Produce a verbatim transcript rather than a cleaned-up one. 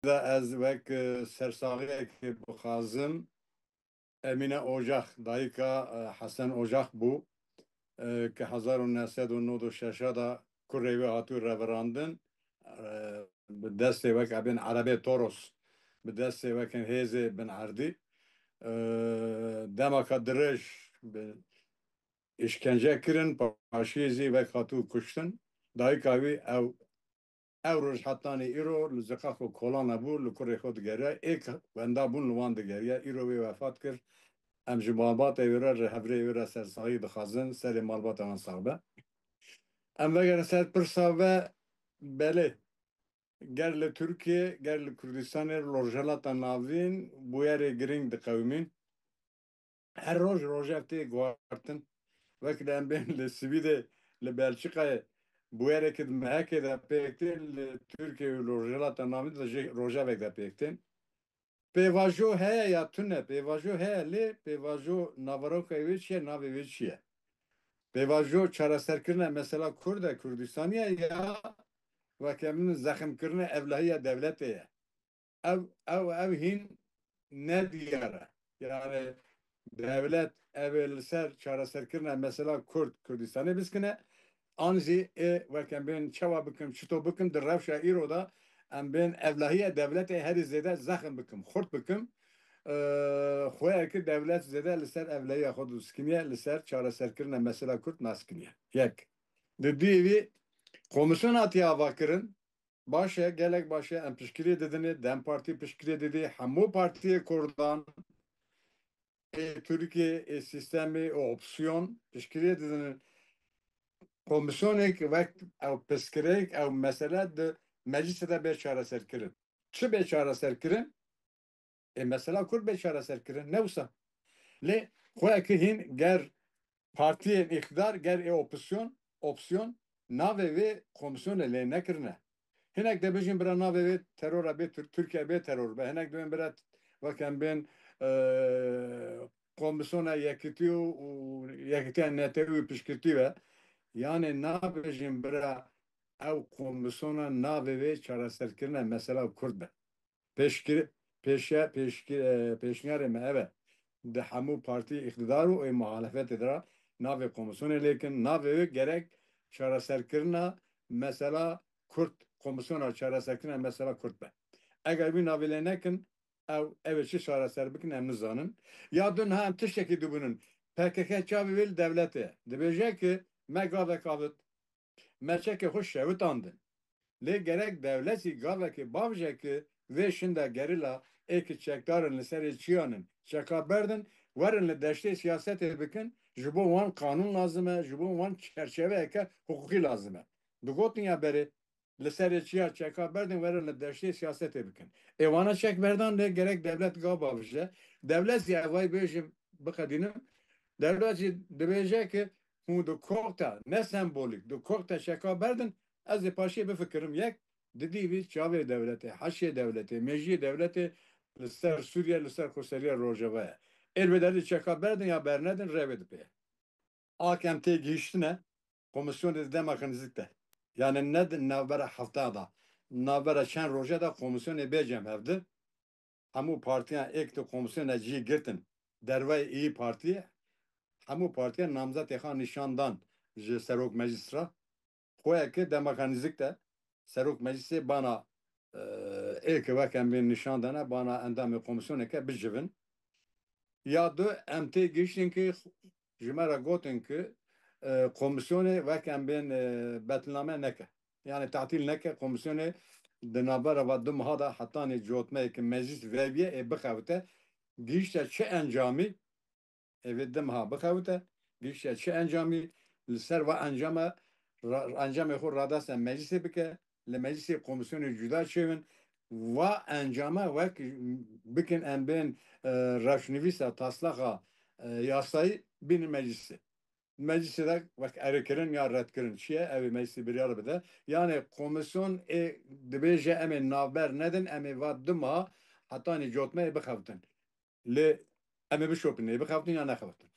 de ez wek, e, sersaxiyekê bixwazim Emîne Ocax, dayika, e, Hesen Ocax bû, e, ke hezar û neh sed û nod û şeş de kurê wê hatû revirandin, e, bi destê wek ebên erebê Toros, bi destê wekên hêzê bin erdî. E, demaka dirêj bi îşkence kirin, paşiyê zî wek hatû kuştin. Dayika wî ew, ew roj hetanî îro li ziqaq û kolana bû, li kurê xwe digeriya. Êk wenda bûn li wan digeriya. Îro wê wefat kir. Em ji malbatê wê re, ji hevrê wê re sersaxî dixwazin. Serê malbata wan sax be. Em vegerin ser pirsa ve, belê. Ger li Tirkiye, ger li Kurdistanê, li Rojhilata Navîn bûyerê girîng diqewimîn. Her roj rojev tê guhartin. Wek li em bên li Swîdê, li Belçîkayê bûyereke di mehekê de pêk tê, li Tirkiye û li Rojhilata Navîn de jî rojevek de pêk tên. Pêvajo heye ya tune, pêvajo heye lê pêvajo naveroka wê çi ye, navê wê çi ye? Pêvajo çareserkirina mesela Kurd e, Kurdistanî ye ya weke min zexmkirina evlahiya dewletê ye? Ev, ev, ev hîn nediyar e. Yani dewlet ev ê li ser çareserkirina mesela Kurd, Kurdistanê biskine, an jî ê wek em bên çawa bikim, çito bikim, di rewşa îro de em bên evlahiya dewletê herî zêde zexm bikim, xurt bikim. Ee, xweyekî dewlet zêde li ser evlahiya xwe diskiniye, li ser çareserkirina mesela Kurd naskiniye. Yek. Di duyê wî, komîsyona hatiye avakirin, baş e, gelek baş e, em piştgiriyê didinê, DEM Partî piştgiriyê didî, hemû partiyê Kurdan ê Tirkiyê, ê sîstemê, ê opsiyon piştgiriyê didinin. Komîsyonek wek ew pirsgirêk, ew mesele di meclisê de bê çareserkirin. Çi bê çareserkirin? Ê mesela Kurd bê çareserkirin, ne wisa? Lê xweyekî hîn ger partiyên îqtidar, ger ê opsiyon, opsiyon navê wê komîsyonê lê nekirine. Hinek dibêjin bira navê wê teror e, bê Tir-, Tirkiye bê teror be. Hinek dibên bira wek em bên, e, komîsyona yekitî û, û yekitiya netewî û piştgirtî be. Yanê nabêjin bira ew komîsyona navê wê çareserkirina mesela Kurd be. Pêşkir-, pêşe-, pêşki-, e, pêşniyarê me ev e. Di hemû partî îqtidar û ê muhalefetê de re navê komîsyonê lêkin, navê wê gerek çareserkirina mesela Kurd, komîsyona çareserkirina mesela Kurd be. Eger wî navê lê nekin, ew, ew ê çi çareser bikin, em nizanin. Ya du niha em tiştekî dibînin. P K K çavê wê li dewletê ye. Dibêje ki me gavek avit, me çekê xwe şewitandin. Lê gerek dewletî gavekê bavje ki vê şinda gerîla ê ki çekdar in li serê çiyan in, çeka berdin, werin li deştê siyasetê bikin, ji bo wan qanûn lazim e, ji bo wan çerçeveyeke hiqûqî lazim e. Digotin ya berê, li serê çiya çeka berdin, werin li deştê siyasetê bikin. Ê wana çek berdan lê gerek dewlet gav bavije. Dewlet zî evayî bêjim biqedînim. Dewlet jî dibêje ki hûn di koxta, ne sembolîk, di koxta çeka berdin, ez ê paşê bifikirim. Yek, di dîvî çavê dewletê, heşê dewletê, mejiyê dewletê li ser Sûriye, li ser xweseriya Rojava ye. Êl vê derdê çeka berdin ya bernedin, rê wê dipê. A ke em tê gihîştine, komîsyonê di demeke nizîk de. Yani ne di navbera hefta da, navbera çend roje de komîsyonê bê cem hev di. Hemû partiyan êk di komîsyona cî girtin dervayê Îyî Partiyê. Hemû partiyan namzetê xwe nîşan dan ji Serok Meclis re. Xweyeke demeka nizîk de Serok Meclisê bana, e, ê ke wek em bên nîşan dane, bana endamê komîsyoneke bicivin. Ya du, em tê gihiştin ki ji me re gotin ki, e, komîsyonê wek em bên, e, betilname neke. Yani tatil neke, komîsyonê di navbera va du meha de hetanî cotmeyê ki meclis veviye ê bixewite, gihişte çi encamî, ê vê du meha bixewite, gihişte çi encamî, li ser va encama ra-, encamê xwe radeste meclisê bike, li meclisê komîsyonê cuda çêbin, va encama wek bikin em bên, e, rewşnivîsa taslaxa, e, yasayî bînin meclisê. Meclisê de wek erêkirin ya redkirin çi ye, ew ê meclisê biryar bide. Yani komîsyon ê dibêje em ê navber nedin, em ê va du meha hetanî cotmeyê bixewtin. Lê em ê bişopin, ê bixewtin ya nexewtin.